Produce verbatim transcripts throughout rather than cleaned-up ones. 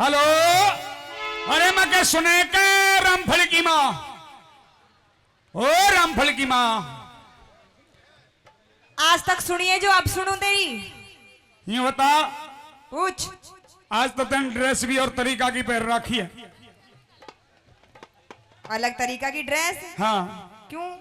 हेलो, अरे मैं के सुने के रामफल की माँ, ओ रामफल की माँ। आज तक सुनिए जो अब सुनूं तेरी। ये बता, पूछ। आज तो तन ड्रेस भी और तरीका की पहन रखी है। अलग तरीका की ड्रेस? हाँ। क्यों,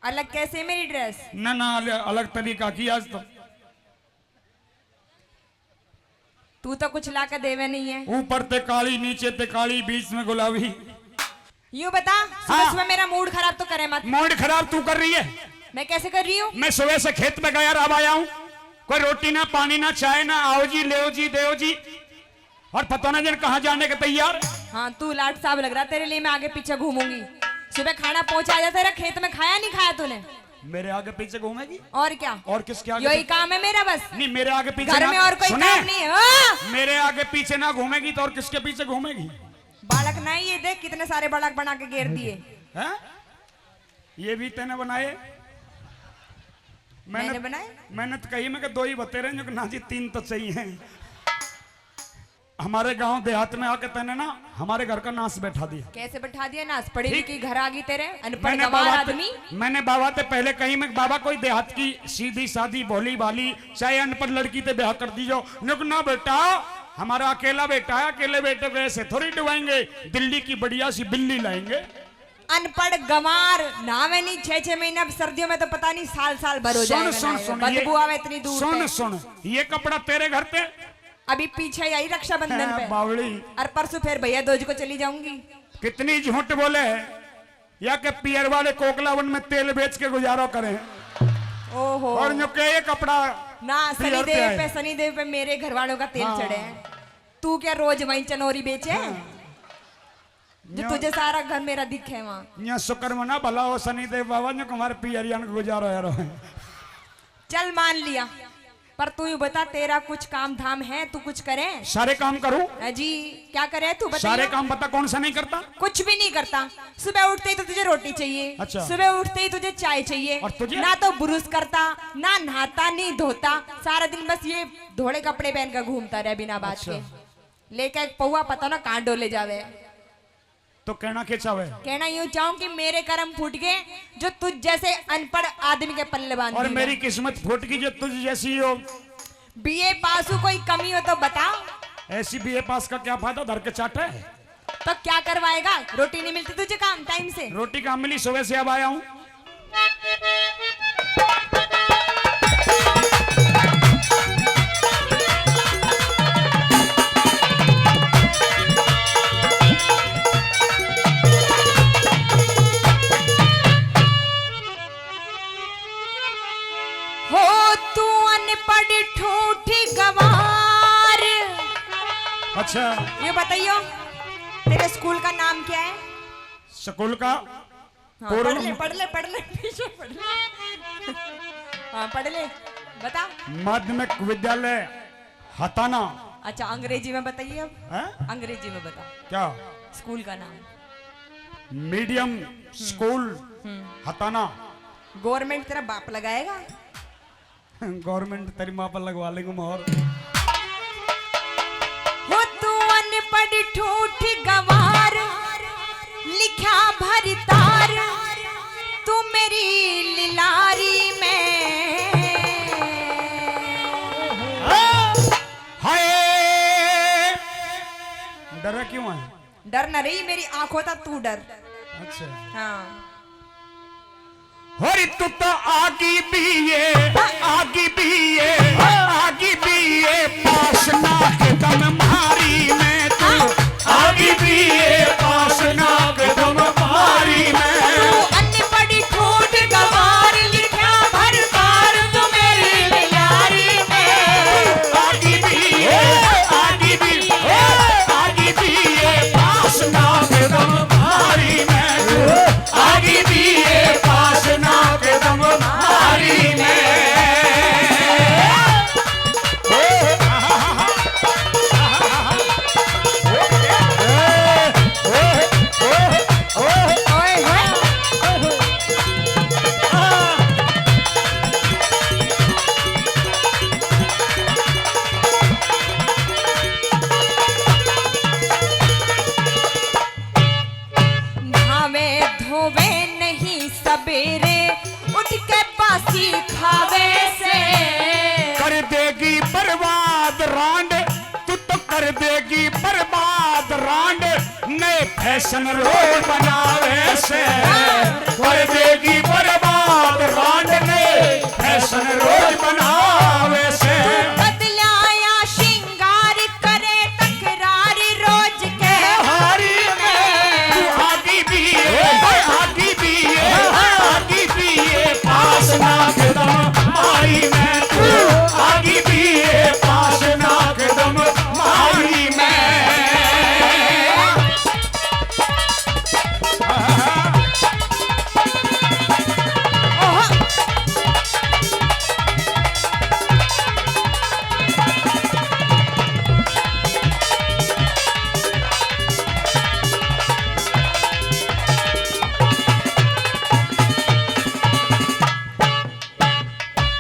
अलग कैसे मेरी ड्रेस? ना ना, अल-, अलग तरीका की आज तो। तू तो कुछ ला के देवे नहीं है। ऊपर ते काली, नीचे ते काली, बीच में गुलाबी। यूं बता, सुबह हाँ। सुबह मेरा मूड खराब तो करे मत। मूड खराब तू कर रही है। मैं कैसे कर रही हूँ? मैं सुबह से खेत में गया, अब आया हूँ, कोई रोटी ना, पानी ना, चाय ना, आओ जी, ले जी, दे जी, और पता ना जन कहाँ जाने के तैयार। हाँ, तू लाट साहब लग रहा, तेरे लिए मैं आगे पीछे घूमूंगी। सुबह खाना पहुंचा जा, तेरा खेत में खाया नहीं खाया तूने? मेरे आगे पीछे घूमेगी? और क्या? और किसके आगे यही पीछे? काम है मेरा बस। नहीं, मेरे आगे पीछे घर ना, में और कोई सुने? काम नहीं है। हाँ! मेरे आगे पीछे ना घूमेगी तो और किसके पीछे घूमेगी? बालक ना, ये देख कितने सारे बालक बना के घेर दिए। हैं? ये भी तैने बनाए? मैंने बनाए? मैंने तो कही, मैं कि दो ही बतेरे हैं, जो कि ना जी, तीन तो चाहिए। हमारे गांव देहात में आके तैने ना हमारे घर का नाश बैठा दिया। कैसे बैठा दिया नाश? पढ़ी ठीक। लिखी घर आ गई तेरे, अनपढ़ मैंने गंवार बाबा ते, आदमी। मैंने बाबा ते पहले कही, मैं बाबा कोई देहात की सीधी सादी भोली भाली चाहे अनपढ़ लड़की ते ब्याह कर दीजो। नुक ना बेटा, हमारा अकेला बेटा है, अकेले बेटे को ऐसे थोड़ी डुबाएंगे, दिल्ली की बढ़िया सी बिल्ली लाएंगे। अनपढ़ गंवार नहावे नहीं छह छह महीने, अब सर्दियों में तो पता नहीं साल साल भर हो सुन, जाएगा सुन, नहाए। सुन, ये बदबू आवे इतनी दूर सुन, से। सुन, ये कपड़ा तेरे घर पे? अभी पीछे ही आई रक्षाबंधन हाँ, पे। बावली। और परसों फिर भैया दूज को चली जाऊंगी। कितनी झूठ बोले, या के पियर वाले कोकलावन में तेल बेच के गुजारा करें। ओहो। और जो के ये कपड़ा ना, पियर सनी पे देव आए। पे, सनी देव पे मेरे घर वालों का तेल हाँ। चढ़े है। तू क्या रोज वहीं चनोरी बेचे है? हाँ। जो न्यो- तुझे सारा घर मेरा दिखे वहाँ। न्यो शुक्र मना भला हो सनी देव बाबा, जो हमारे पियरिया ने गुजारा हो रहा है। चल मान लिया, पर तू ही बता, तेरा कुछ काम धाम है, तू कुछ करे? सारे काम करूं। हाँ जी, क्या करे तू, बताइए। सारे काम बता, कौन सा नहीं करता? कुछ भी नहीं करता। सुबह उठते ही तो तुझे रोटी चाहिए, अच्छा। सुबह उठते ही तुझे चाय चाहिए, और तुझे? ना तो ब्रश करता, ना नहाता, नहीं धोता, सारा दिन बस ये धोले कपड़े पहन कर घूमता रहे बिना बात अच्छा। के। लेके एक पौवा पता ना कहाँ डोले जावे। तो कहना के चाहे? कहना यूं चाहूं कि मेरे कर्म फूट गए जो तुझ जैसे अनपढ़ आदमी के पल्ले बांध और दिए। मेरी किस्मत फूट गई जो तुझ जैसी हो। बीए पास हूं, कोई कमी हो तो बता। ऐसी बीए पास का क्या फायदा, धर के चाटा है। तो क्या करवाएगा, रोटी नहीं मिलती तुझे काम टाइम से? रोटी कहाँ मिली, सुबह से अब आया हूँ। हो तू अनपढ़ ठूठी गवार। अच्छा। ये बताइयो, तेरे स्कूल का नाम क्या है? स्कूल का हाँ, पूर्व पढ़ ले, पढ़ ले, पढ़ ले, पीछे पढ़ ले। हाँ, पढ़ ले, बता। माध्यमिक विद्यालय हताना। अच्छा, अंग्रेजी में बताइए अब। हैं? अंग्रेजी में बता। क्या? स्कूल का नाम। मीडियम स्कूल हम्म। हताना। गवर्नमेंट तेरा बाप लगाएगा। गवर्नमेंट तेरी माँ पर लगवा लेंगे मोहर। हो तू अनपढ़ ठूठ गवार, लिख्या भर तार, तू मेरी लिलारी में। हाय, डरा क्यों है? डर ना रही, मेरी आंखों तक तू डर। अच्छा। हाँ। अरे तू तो आगी भी है, आगी भी है, आगी भी है, पास ना के दम मारी मैं तू। आगी भी है, पास ना के दम मारी मैं। तू अनपढ़ ठूठ गवार, लिख्या भर तार, तू मेरी लिलारी में। आगी भी है, आगी भी है, आगी भी है, पास ना के दम मारी मैं तू। आगी भी ये पास ना के दम मारी ने। रांड, तू तो कर देगी बर्बाद रांड, नए फैशन रोज बनावे से। कर देगी बर्बाद रांड, नए फैशन रोज बनावे से। बदलाया श्रृंगार करे तकरार रोज के। हारी में तू आगी भी है, आगी भी है, आगी भी है, पास ना कदम मारी में तू आगी भी है, पास ना कदम मारी में।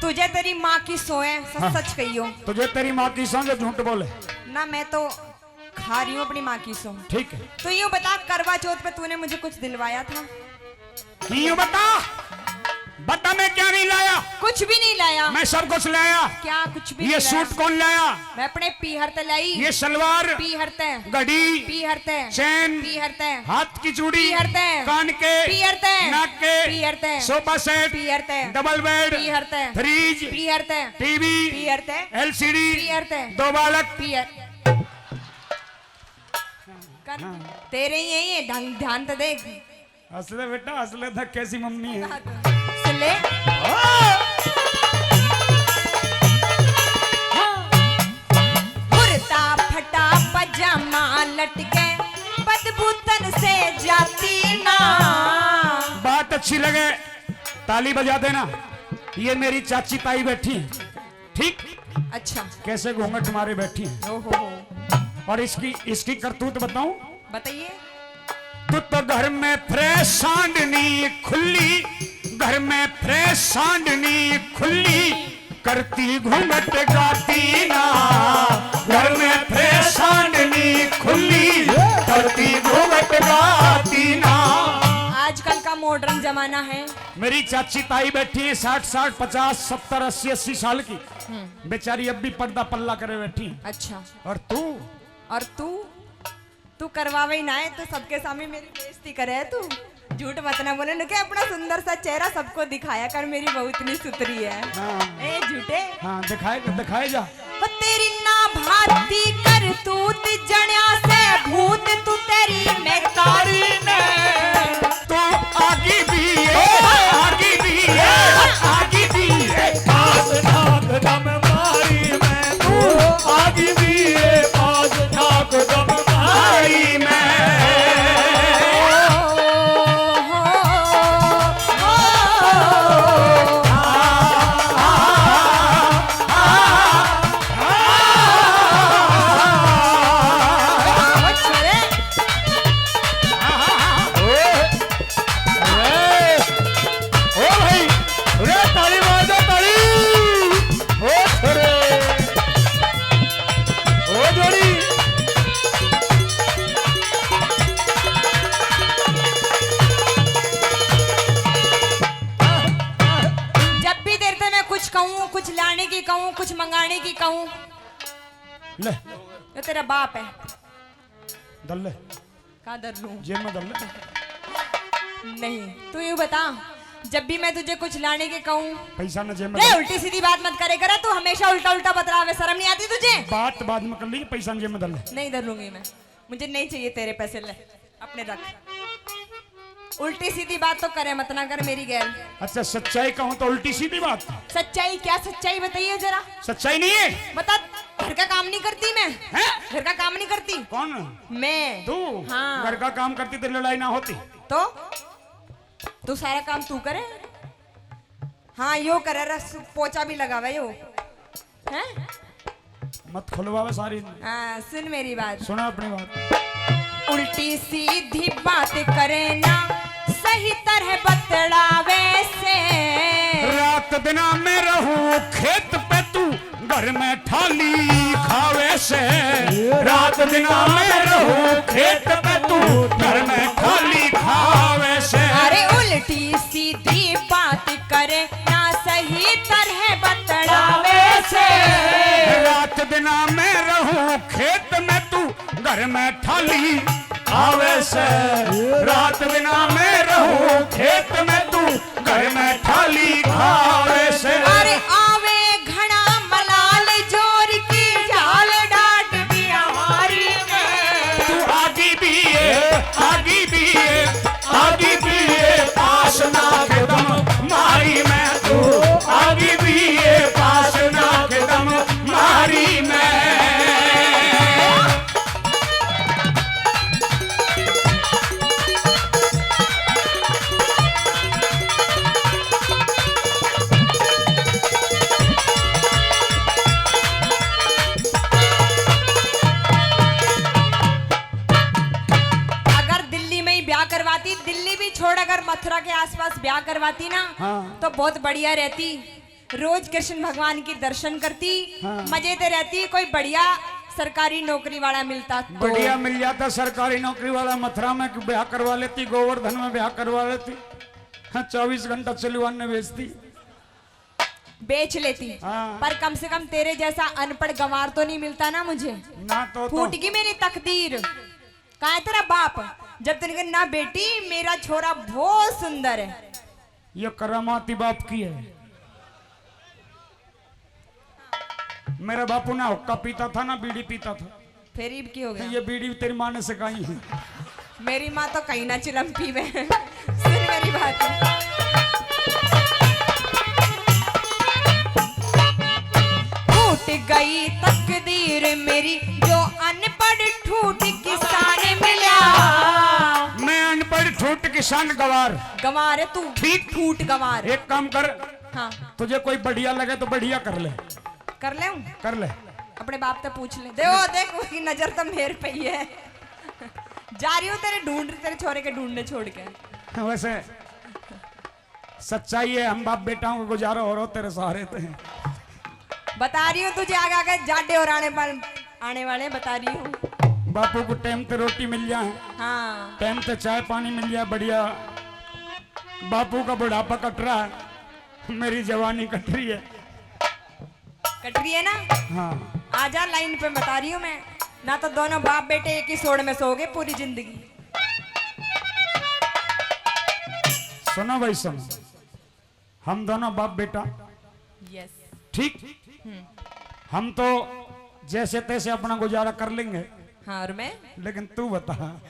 तुझे तेरी माँ की सोए, सच हाँ। सच कहियो। तुझे तेरी माँ की सौं जो झूठ बोले। ना, मैं तो खा रही हूँ अपनी माँ की सौं। ठीक है। तो यूं बता, करवा चौथ पे तूने मुझे कुछ दिलवाया था? यूं बता, बता मैं क्या नहीं लाया? कुछ भी नहीं लाया। मैं सब कुछ लाया। क्या कुछ भी ये नहीं लाया? सूट कौन लाया? मैं अपने पीहर ते लाई। ये सलवार? पीहर ते। घड़ी? पीहर ते। चैन? पीहर ते। हाथ की चूड़ी? पीहर ते। कान के? पीहर ते। नाक के? पीहर ते। Sofa set? पीहर ते। Double bed? पीहर ते। फ्रिज? पीहर ते। टीवी? पीहर ते। एलसीडी? पीहर ते। दो बालक? पीहर। कर, हाँ। तेरे ही है ये, ढंग, ध्यान तो देख। हंस ले बेटा, हंस ले, देख कैसी मम्मी है। सुन ले। कुर्ता फटा पजामा लटके, बदबू तन से जाती ना। बात अच्छी लगे, ताली बजा देना। ये मेरी चाची ताई बैठी हैं, ठीक? अच्छा। कैसे घूंघट मारे बैठी हैं। ओहो हो। और इसकी, इसकी करतूत बताऊं? बताइए। तू तो घर में फ्रेश सांडनी खुली, घर में फ्रेश सांडनी खुली, करती घूंघट गाती ना। घर में फ्रेश सांडनी खुली, करती घूंघट गाती ना। आजकल का मॉडर्न जमाना है। मेरी चाची ताई बैठी है साठ साठ, पचास, सत्तर, अस्सी, अस्सी साल की। हम्म। बेचारी अब भी पर्दा पल्ला करे बैठी है। अच्छा। और तू? और तू? तू करवावे ही ना है तो सबके सामने मेरी बेइज्जती करे है तू। झूठ मत ना बोले, नुके अपना सुंदर सा चेहरा सबको दिखाया कर, मेरी बहू इतनी सुथरी है। हाँ। ए झूठे। हाँ, दिखाए, दिखाए जा। वो तेरी ना भाती करतूत जण्या से भूत, तू तेरी मैं तारी ने। तू आगी भी है, आगी भी है, आगी भी है। पास नाक दम मारी मैं तू, आगी भी है, पास नाक दम मारी मैं। ओ भाई, रे ताली मार दो, ताली। ओ छोरे, ओ जोड़ी। जब भी तेरे से मैं कुछ कहूँ, कुछ लाने की कहूँ, कुछ मंगाने की कहूँ, ले। तो तेरा बाप है। दल्ले। का धर लूं? जेब में धर ले। नहीं, तू यूं बता, जब भी मैं तुझे कुछ लाने के कहूँ, पैसा ना जेब में रे, धर। उल्टी सीधी बात मत करे करा, तू हमेशा उल्टा उल्टा बतलावे, शर्म नहीं आती तुझे? बात बाद में कर ली, पैसा ना जेब में धर ले। नहीं धर लूंगी मैं, मुझे नहीं चाहिए तेरे पैसे, ले अपने रख। उल्टी सीधी बात तो करे मत ना कर मेरी गैल। अच्छा, सच्चाई कहूँ तो उल्टी सीधी बात। सच्चाई क्या? सच्चाई बताइए जरा। सच्चाई नहीं है। बता, घर का काम नहीं करती मैं? हैं? घर का काम नहीं करती। कौन? मैं। तू? हाँ। घर का काम करती तो लड़ाई ना होती। तो तू सारा काम तू करे? हाँ, यो करे, रस पोछा भी लगावे यो। हैं? मत खुलवावे सारी। हाँ, सुन मेरी बात। सुना अपनी बात। उल्टी सीधी बात करे ना, सही तरह बतलावे से। रात दिना में रहूं खेत पे तू, घर में थाली खावे से। रात दिना में रहूं खेत पे तू, घर में थाली खावे से। अरे उल्टी सीधी बात करे ना, सही तरह बतलावे से। रात दिना में घर में ठाली आवे से, रात बिना मैं रहूं खेत में तू, घर में ठाली आवे से। अरे आवे घना मलाल जोर की झाल डाट भी हमारी में। तू आगी भी है, आगी भी है, आगी भी है, पास ना के दम मारी में तू, आगी भी है, पास ना के दम मारी में। अगर दिल्ली में ही ब्याह करवाती, दिल्ली भी छोड़, अगर मथुरा के आसपास ब्याह करवाती ना, हाँ। तो बहुत बढ़िया रहती। रोज कृष्ण भगवान की दर्शन करती, हाँ। मजे ते रहती, कोई बढ़िया सरकारी नौकरी वाला मिलता तो। बढ़िया मिल जाता सरकारी नौकरी वाला, मथुरा में ब्याह करवा लेती, गोवर्धन में ब्याह करवा लेती। हाँ, चौबीस घंटा चलवान ने बेचती। बेच लेती। हाँ। पर कम से कम तेरे जैसा अनपढ़ गंवार तो नहीं मिलता ना मुझे। ना तो, तो। फूट गई मेरी तकदीर। कहाँ है तेरा बाप? जब तूने कहा, "ना बेटी, मेरा छोरा बहुत सुंदर है।" ये करामाती बाप की है। मेरा बापू ना हुक्का पीता था, ना बीड़ी पीता था। फिर इब की हो गया? ये बीड़ी भी तेरी माँ ने सिखाई है। मेरी माँ तो कहीं ना चिलम पीवे। सुन मेरी बात। फूट गई तकदीर मेरी, जो अनपढ़ ठूठ किसान मिला। मैं अनपढ़ ठूठ किसान गंवार। गंवार है तू। ठीक। ठूठ गंवार। एक काम कर, हाँ। तुझे कोई बढ़िया लगे तो बढ़िया कर ले। कर ले हूँ? कर ले। अपने बाप से पूछ ले। देखो, देख, उसकी नजर तो मेरे पे ही है। जा रही हूँ तेरे ढूंढ, तेरे छोरे के ढूंढने छोड़ के। वैसे सच्चाई है, हम बाप बेटाओं का गुजारा हो रहा तेरे सहारे ते। बता रही हूँ तुझे, आगे आगे जाडे और आने वाले, आने वाले, बता रही हूँ। बापू को टाइम ते रोटी मिल जाए, हाँ। टाइम ते चाय पानी मिल जाए, बढ़िया। बापू का बुढ़ापा कट रहा है, मेरी जवानी कट रही है। कट रही है ना? हाँ। आजा लाइन पे, बता रही हूँ मैं, ना तो दोनों बाप बेटे एक ही सोड़ में सोओगे पूरी जिंदगी। सुनो भाई, सुनो, हम दोनों बाप बेटा, यस। ठीक? हम्म। हम तो जैसे तैसे अपना गुजारा कर लेंगे। हाँ, और मैं? लेकिन तू बता।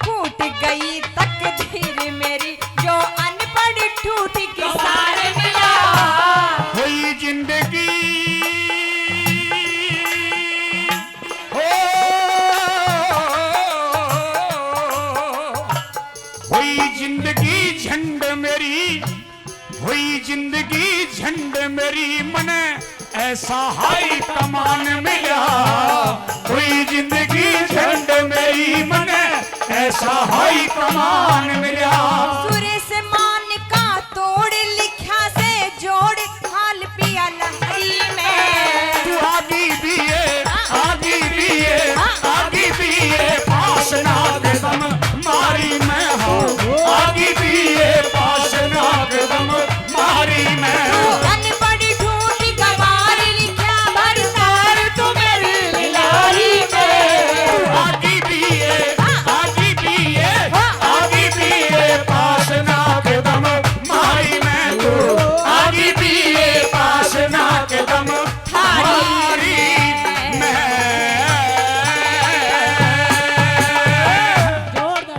फूट गई तकदीर मेरी, जो अनपढ़ ठूठ किसान मिला। हुई जिंदगी, हो, हुई जिंदगी झंड मेरी, हुई जिंदगी झंड मेरी, मने ऐसा हाई कमान मिला। हुई जिंदगी झंड मेरी, मने ऐसा हाई कमान मिला।